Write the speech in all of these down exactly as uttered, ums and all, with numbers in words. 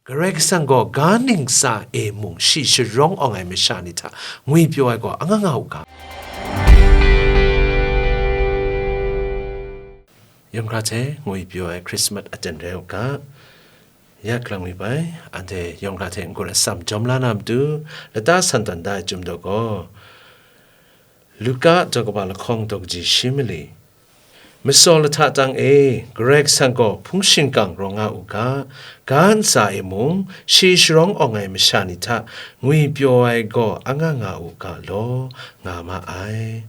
Karai Kasang gaw ga ntsa e mung shi sharawng awng ai masha ni hta ngwipyaw ai gaw anga nga u ga. Yawng hkra hte ngwipyaw ai Krismas aten rai u ga. Ya galang mi bai, anhte yawng hkra hte n-gun atsam jawm la na matu, lata san tawn da ai Chyum daw gaw, Luka daw kaba lahkawng daw kaji shi mali, Masaw lahta tang e, Karai Kasang gaw hpung shingkang rawng nga u ga, ga ntsa e mung shi sharawng awng ai masha ni hta ngwipyaw ai gaw anga nga u ga law, nga ma ai.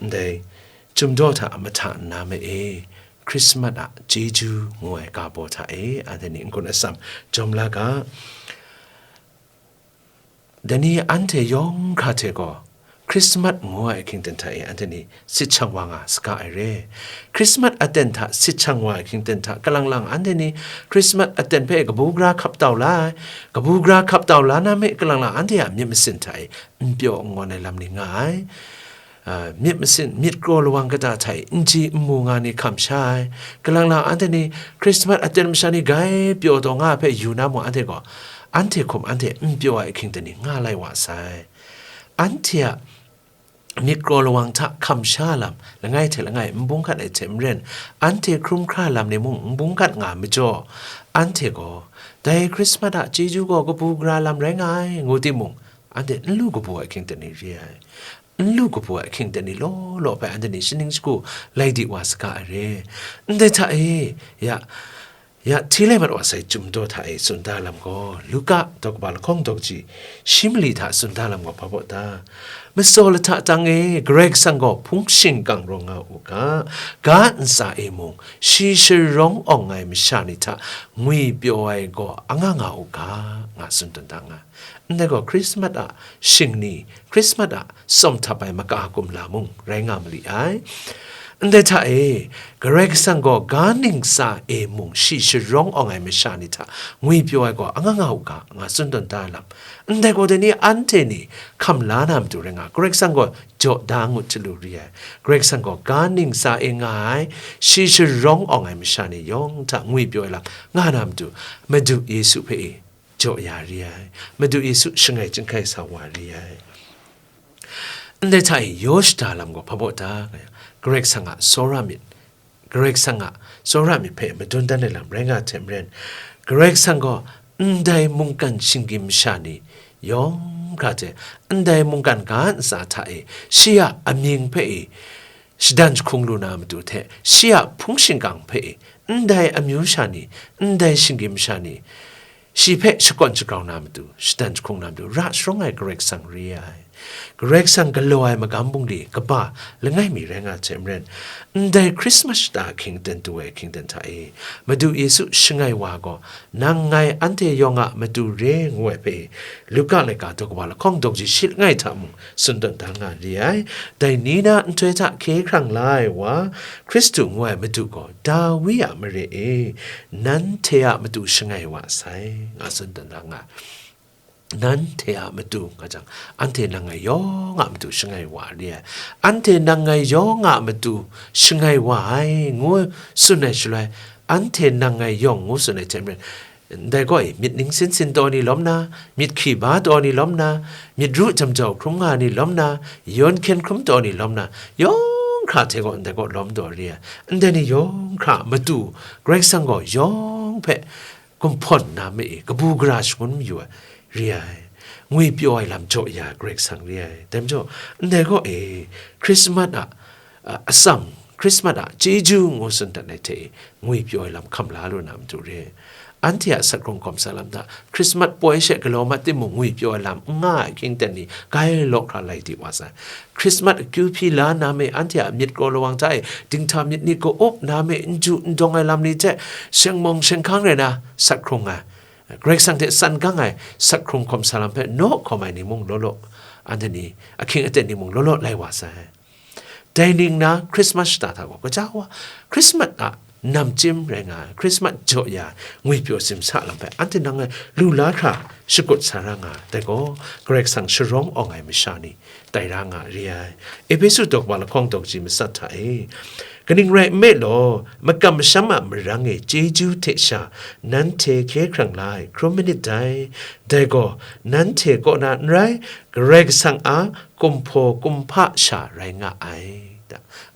Ndai, Chyum daw hta mahta nna ma e, Krismas a chyeju ngu ai ga baw hta e, anhte ni n-gun atsam jawm la ga. Dai ni anhte yawng hkra hte gaw, Krismas ngu ai ahkying ten hta e anhte ni sit shang wa nga saga ai re. Krismas aten hta sit shang wa ai ahkying ten hta kalang lang anhte ni Krismas aten hpe kabu gara hkap tau la ai. Kabu gara hkap tau la na me kalang lang anhte a myit masin hta e n pyaw n ngawn ai lam ni nga ai. A, myit masin, myit kraw lawang kata hta e n chye n mu nga ni hkam sha ai. Kalang lang anhte ni Krismas aten masha ni grai pyaw taw nga ai hpe yu na mung anhte gaw, anhte hkum anhte n pyaw ai ahkying ten ni nga lai wa sai. Anhte a myit kraw lawang hta hkam sha lam, langai hte langai n bungkat ai hte maren, anhte hkrum hkra lam ni mung n bungkat nga ai majaw, anhte gaw, dai Krismas a chyeju gaw kabu gara lam rai nga ai, ngu timung, anhte n lu kabu ai ahkying ten ni re ai. N lu kabu ai ahkying ten ni law law hpe anhte ni shaning shagu lai di wa saga ai re. Ndai hta e, ya, ya, hti lai mat wa sai Chyum daw hta e tsun da lam gaw, Luka daw kaba lahkawng daw kaji shi mali hta tsun da lam gaw hpa baw ta? Masaw lahta tang e, Karai Kasang gaw hpung shingkang rawng nga u ga, ga ntsa e mung, shi sharawng awng ai masha ni hta ngwipyaw ai gaw anga nga u ga, nga tsun tawn da nga. Ndai gaw Krismas a shingni, Krismas a tsawm htap ai maka kumla mung rai nga ma li ai. Ndai hta e, Karai Kasang gaw ga ntsa e mung shi sharawng awng ai masha ni hta ngwipyaw ai gaw anga nga u ga, nga tsun tawn da ai lam. Ndai gaw dai ni anhte ni hkam la na matu rai nga, Karai Kasang gaw jaw da ngut hte lu re ai. Karai Kasang gaw ga ntsa e nga ai, shi sharawng awng ai masha ni yawng hta ngwipyaw ai lam nga na matu, Madu Yesu hpe e jaw ya re ai, Madu Yesu shangai chyinghkai sa wa re ai. Ndai hta e yaw shada lam gaw hpa baw ta? Karai Kasang a tsawra myit, Karai Kasang a tsawra myit hpe madun dan ai lam rai nga hte maren, Karai Kasang gaw ndai mungkan shinggyim masha ni yawng hkra hte, ndai mungkan ga ntsa hta e shi a amying hpe e shadan jahkung lu na matu hte, shi a hpung shingkang hpe e ndai amyu sha ni, ndai shinggyim masha ni, shi hpe shakawn shagrau na matu, shadan jahkung na matu, ra sharawng ai Karai Kasang re ai. Karai Kasang galaw ai magam bungli kaba langai mi rai nga hte maren, ndai Krismas shata ahkying ten du ai ahkying ten hta e, Madu Yesu shangai wa gaw, "Nang ngai anhte yawng a Madu re," ngu ai hpe, Luka laika daw kaba lahkawng daw kaji shi langai hta mung tsun tawn da nga li ai. Dai ni na nhtoi hta hkye hkrang la ai wa, Hkristu ngu ai Madu gaw, Dawi a mare e, nanhte a Madu shangai wa sai, nga tsun tawn da nga. Nanhte a Madu, nga jang, anhte nang ngai yawng a Madu shangai wa re ai. Anhte nang ngai yawng a Madu shangai wa ai, ngu tsun ai shaloi, anhte nang ngai yawng ngu tsun ai hte maren, ndai gaw e, myit ning sin sin taw ni lawm na, myit hki ba taw ni lawm na, myit ru jam jau hkrum nga ni lawm na, yawn hkyen hkrum taw ni lawm na, yawng hkra hte gaw ndai gaw lawm taw re ai. Ndai ni yawng hkra Madu, Karai Kasang gaw yawng hpe gumhpawn na me e, kabu gara shangun mayu ai re ai, ngwipyaw ai lam jaw ya ai Karai Kasang re ai. Dai majaw, ndai gaw e, Krismas a, a, atsam, Krismas a chyeju ngu tsun dat ai hte e, ngwipyaw ai lam hkam la lu na matu re. Anhte a sat hkrung hkawm sa lam hta, Krismas poi she galaw mat timung, ngwipyaw ai lam n nga ai ahkying ten ni, grai law hkra lai di wa sai. Krismas akyu hpyi la na me, anhte a myit kraw lawang hta e, dinghta myit ni ka-up na me, n ju n dawng ai lam ni hte, sheng mawng sheng hkang rai na, sat hkrung ai, Karai Kasang hte san gang ai, sat hkrung hkawm sa lam hpe naw hkawm ai ni mung law law, anhte ni, ahkying aten ni mung law law lai wa sai. Dai ning na Krismas shata hta gaw, kaja wa, Krismas a namchyim rai nga ai, Hkrismat jaw ya ai ngwipyaw simsa lam hpe anhte nang e lu la hkra shakut sa ra nga ai, dai gaw Karai Kasang sharawng awng ai masha ni tai ra nga re ai. Ehpesu daw kaba lahkawng daw kaji matsat hta e, kaning rai nme law, makam masham a marang e chyeju hte sha nanhte hkye hkrang la ai hkrum manit dai, dai gaw nanhte kaw na n rai, Karai Kasang a kumhpaw kumhpa sha rai nga ai.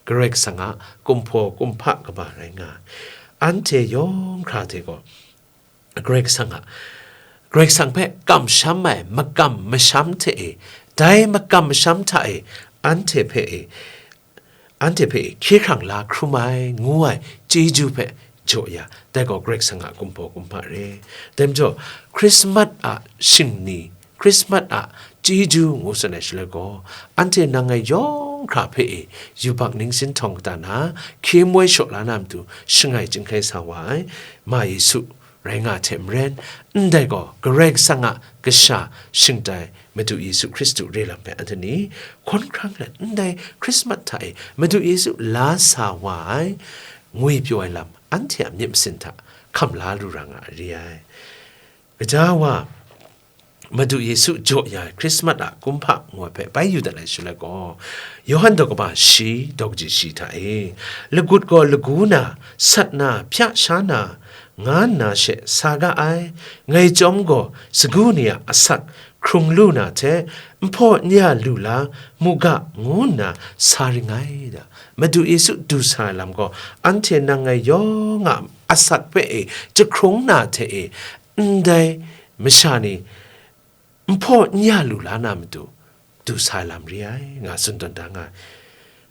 Karai Kasang a kumhpaw kumhpa kaba rai nga ai. Anhte yawng hkra hte gaw Karai Kasang a, Karai Kasang hpe kamsham ai makam masham hte e, dai makam masham hta e, anhte hpe e, anhte hpe e hkye hkrang la hkrum ai, ngu ai chyeju hpe jaw ya, dai gaw Karai Kasang a kumhpaw kumhpa re. Dai majaw, Hkrismat a shingni, Hkrismat a chyeju ngu tsun ai shaloi gaw, anhte nang ngai yawng hkra hpe e yubak ningsin htawng kata na, hkye moi shaw la na matu shangai chyinghkai sa wa ai, ma Yesu rai nga hte maren, ndai gaw Karai Kasang a kasha shingtai Madu Yesu Hkristu re lam hpe anhte ni hkawn hkrang let, ndai Hkrismat hta e Madu Yesu la sa wa ai ngwipyaw ai lam anhte a myit masin hta hkam la lu ra nga ai re ai. Gaja wa, Madu Yesu jaw ya ai Hkrismat a kumhpa ngu ai hpe bai yu dat ai shaloi gaw, Yawhan daw kaba shi, daw kaji shi hta e, lagut gaw lagu na, sat na, hpya sha na, nga nna she sa ga ai, ngai chyawm gaw sagu ni a asak hkrung lu na hte, nhpaw n ya lu la mu ga, ngu nna sa ring ai da. Madu Yesu du sa ai lam gaw, anhte nang ngai yawng a asak hpe e jahkrung na hte e, ndai masha ni nhpaw n ya lu la na matu du sa ai lam re ai, nga tsun tawn da nga ai.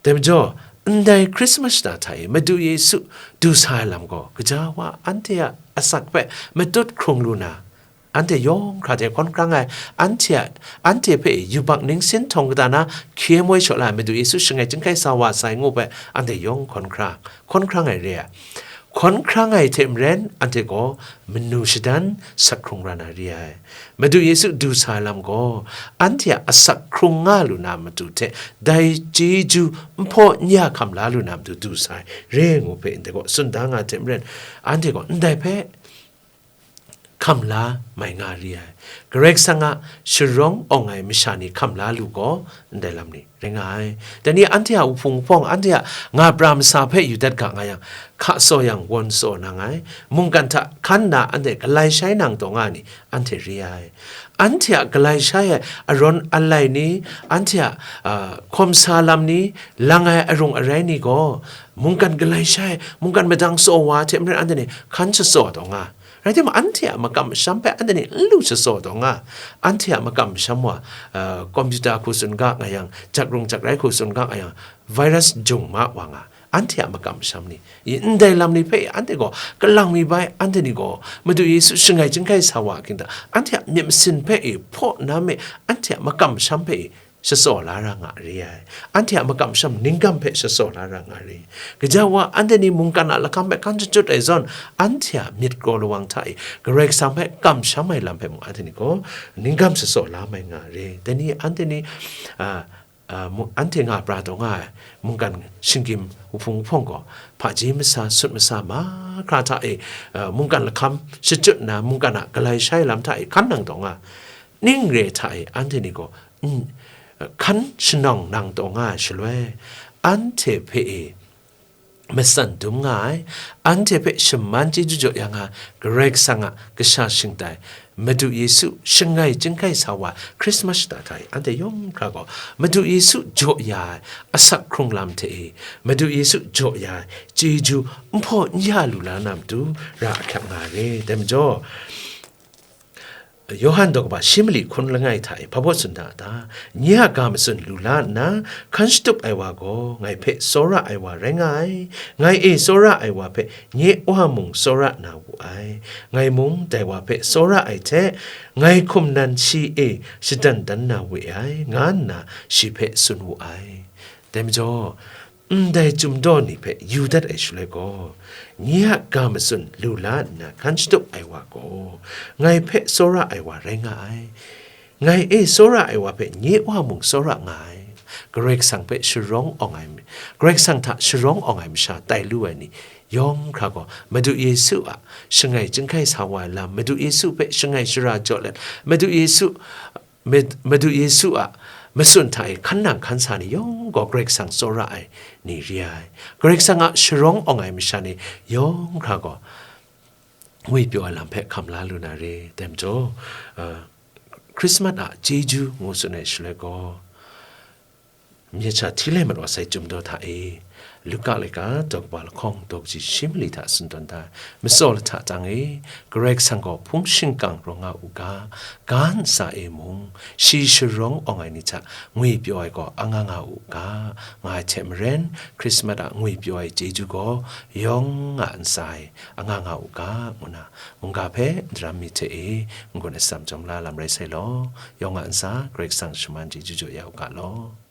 Dai majaw, ndai Hkrismat shata hta e Madu Yesu du sa ai lam gaw, gaja wa anhte a asak hpe matut hkrung lu na, anhte yawng hkra hte hkawn hkrang ai, anhte a, anhte hpe yubak ningsin htawng kata na, hkye moi shaw la ai Madu Yesu shangai chyinghkai sa wa sai ngu hpe, anhte yawng hkawn hkrang, hkawn hkrang ai re ai. Hkawn hkrang ai hte maren, anhte gaw manu shadan sak hkrung ra na re ai. Madu Yesu du sa ai lam gaw, anhte a asak hkrung nga lu na matu hte, dai chyeju nhpaw n ya hkam la lu na matu du sa ai, re ngu hpe ndai gaw tsun da nga ai hte maren, anhte gaw ndai hpe hkam la mai nga re ai. Karai Kasang a sharawng awng ai masha ni hkam la lu gaw, ndai lam ni rai nga ai. Dai ni anhte a wuhpung wuhpawng, anhte a nga pra masa hpe yu dat ga nga yang, hka tsaw yang, wan tsaw nang ai, mungkan hta hkan nna anhte galai shai nang taw nga ai ni, anhte re ai. Anhte a galai shai ai arawn alai ni, anhte a, a, hkawm sa lam ni, lang ai arung arai ni gaw, mungkan galai shai, mungkan madang tsaw wa hte maren anhte ni hkan shatsaw taw nga. Rai timung, anhte a makam masham hpe anhte ni n lu shatsaw taw nga. Anhte a makam masham wa, a, kompyuta hku tsun ga nga yang, jakrung jakrai hku tsun ga nga yang, virus jung ma wa nga. Anhte a makam masham ni, i ndai lam ni hpe anhte gaw kalang mi bai, anhte ni gaw Madu Yesu shangai chyinghkai sa wa hkying hta, anhte a myit masin hpe i hpaw na me, anhte a makam masham hpe i shatsaw la ra nga re ai. Anhte a makam masham ninggam hpe shatsaw la ra nga re. Gaja wa, anhte ni mungkan a lahkam hpe hkan shachyut ai zawn, anhte a myit kraw lawang hta i Karai Kasang hpe kamsham ai lam hpe mung anhte ni gaw ninggam shatsaw la mai nga re. Dai ni anhte ni, a, a, mu-, anhte nga pra taw nga ai mungkan shinggyim wuhpung wuhpawng gaw, hpaji masa, sut masa mahkra hta e, a, mungkan lahkam shachyut nna, mungkan a galai shai lam hta e hkan nang taw nga, ning re hta e anhte ni gaw, n-, hkan shanawng nang taw nga ai shaloi, anhte hpe e matsan dum nga ai, anhte hpe shaman chyeju jaw ya nga ai, Karai Kasang a kasha shingtai, Madu Yesu shangai chyinghkai sa wa ai Hkrismat shata hta e, anhte yawng hkra gaw Madu Yesu jaw ya ai asak hkrung lam hte e, Madu Yesu jaw ya ai chyeju nhpaw n ya lu la na matu ra ahkyak nga ai re. Dai majaw, Yawhan daw kaba shi mali hkun langai hta e hpa baw tsun da a ta? Nye a ga matsun lu la nna, hkan shatup ai wa gaw ngai hpe tsawra ai wa rai nga ai. Ngai e tsawra ai wa hpe nye Wa mung tsawra na wu ai. Ngai mung dai wa hpe tsawra ai hte, ngai hkum nan shi e shadan dan na we ai, nga nna shi hpe tsun wu ai. Dai majaw, ndai chyum daw ni hpe yu dat ai shaloi gaw, nye a ga matsun lu la nna hkan shatup ai wa gaw, ngai hpe tsawra ai wa rai nga ai. Ngai e tsawra ai wa hpe nye Wa mung tsawra nga ai. Karai Kasang hpe sharawng awng ai mi, Karai Kasang hta sharawng awng ai masha tai lu ai ni yawng hkra gaw, Madu Yesu a shangai chyinghkai sa wa ai lam, Madu Yesu hpe shangai shara jaw let, Madu Yesu, Mad-, Madu Yesu a matsun hta e hkan nang hkan sa ni yawng gaw Karai Kasang tsawra ai ni re ai. Karai Kasang a sharawng awng ai masha ni yawng hkra gaw, ngwipyaw ai lam hpe hkam la lu na re, dai majaw, uh, Christmas a chyeju ngu tsun ai shaloi gaw, myit sha hti lai mat wa sai Chyum daw hta e, Luka laika daw kaba lahkawng daw kaji shi mali hta tsun tawn da ai. Matsaw lahta tang e, Karai Kasang gaw hpung shingkang rawng nga u ga, ga ntsa e mung, shi sharawng awng ai ni hta ngwipyaw ai gaw anga nga u ga, nga ai hte maren, Christmas a ngwipyaw ai chyeju gaw yawng a ntsa e anga nga u ga, ngu na, mungga hpe n daram mi hte e n-gun atsam chyawm la lam rai sai law, yawng a ntsa Karai Kasang shaman chyeju jaw ya u ga law.